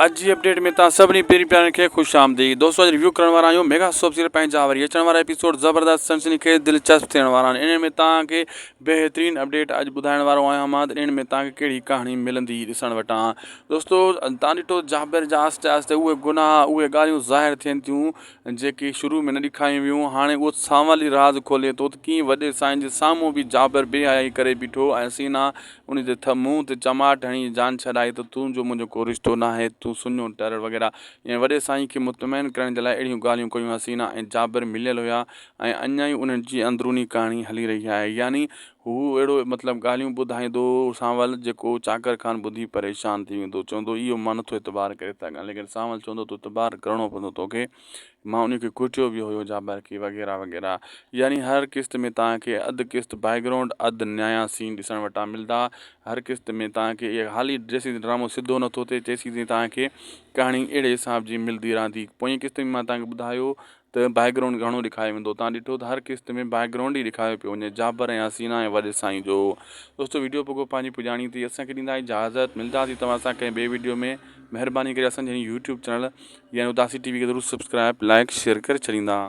اڄ جي اپڊيٽ ۾ توهان سڀني پيرين پيارن کي خوش آمديد دوستو اڄ ريويو ڪرڻ وارا آهيون ميگا سوپ سيريل پنهنجا وري اچڻ وارا ايپيسوڊ زبردست سنسني خيز دلچسپ ٿيڻ وارا آهن انهن ۾ توهان کي بهترين اپڊيٽ اڄ ٻڌائڻ وارو آهيان مان ته انهن ۾ توهان کي ڪهڙي ڪهاڻي ملندي ڏسڻ وٽان دوستو توهان ڏٺو جابر جا آهستي آهستي اهي گناهه اهي ڳالهيون ظاهر ٿين ٿيون جيڪي شروع ۾ نه ڏيکاريون ويون هاڻي اهو سانول ئي راز کولي ٿو ته ڪيئن وڏي سائين جي سامهون به جابر بي حيائي ڪري بيٺو ۽ سينا ان جي تھ منهن تي چماٽ هڻي جان ڇڏائي ته تنهنجو منهنجو ڪو رشتو ناهي، تون سڃو ٽرڙ وغيره. يعني وڏي سائين کي مطمئن ڪرڻ جي لاء اهڙيون ڳالهيون ڪيون حسينا ۽ جابر مليل هيا ۽ اڃا ئي انهن جي اندروني ڪهاڻي هلي رهي آهي. يعني هو اهڙو مطلب ڳالهيون ٻڌائيندو سانول جيڪو چاڪر خان ٻڌي پريشان ٿي ويندو چوندو اهو مان نٿو اعتبار ڪري سگهان ليڪن سانول چوندو تو اعتبار ڪرڻو پوندو توکي. مان ان کي ڪٽيو به هيو جابر کي وغيره وغيره يعني هر قسط ۾ توهان کي اڌ قسط بيڪ گرائونڊ اڌ نيا سين ڏسڻ وٽان ملدا هر قسط ۾ توهان کي اها حالي جيسين ڊرامو سڌو نٿو ٿئي تيسين تائين توهان کي ڪهاڻي اهڙي حساب جي ملدي رهندي پوئين قسط ۾ مان توهان کي ٻڌايو ته بيڪ گرائونڊ گهڻو ڏيکاريو ويندو توهان ڏٺو ته هر قسط ۾ بيڪ گرائونڊ ئي ڏيکاريو پيو وڃي جابر ۽ حسينا ۽ وڏي سائين جو دوستو ويڊيو پڳو پنهنجي پڄاڻي تي اسان کي ڏيندا اجازت ملداسين توهان سان ڪنهن ٻي ويڊيو ۾ مهرباني ڪري اسان جي يوٽيوب چينل يعني اداسي ٽي وي کي ضرور سبسڪرائب لائڪ شيئر ڪري ڇڏيندا.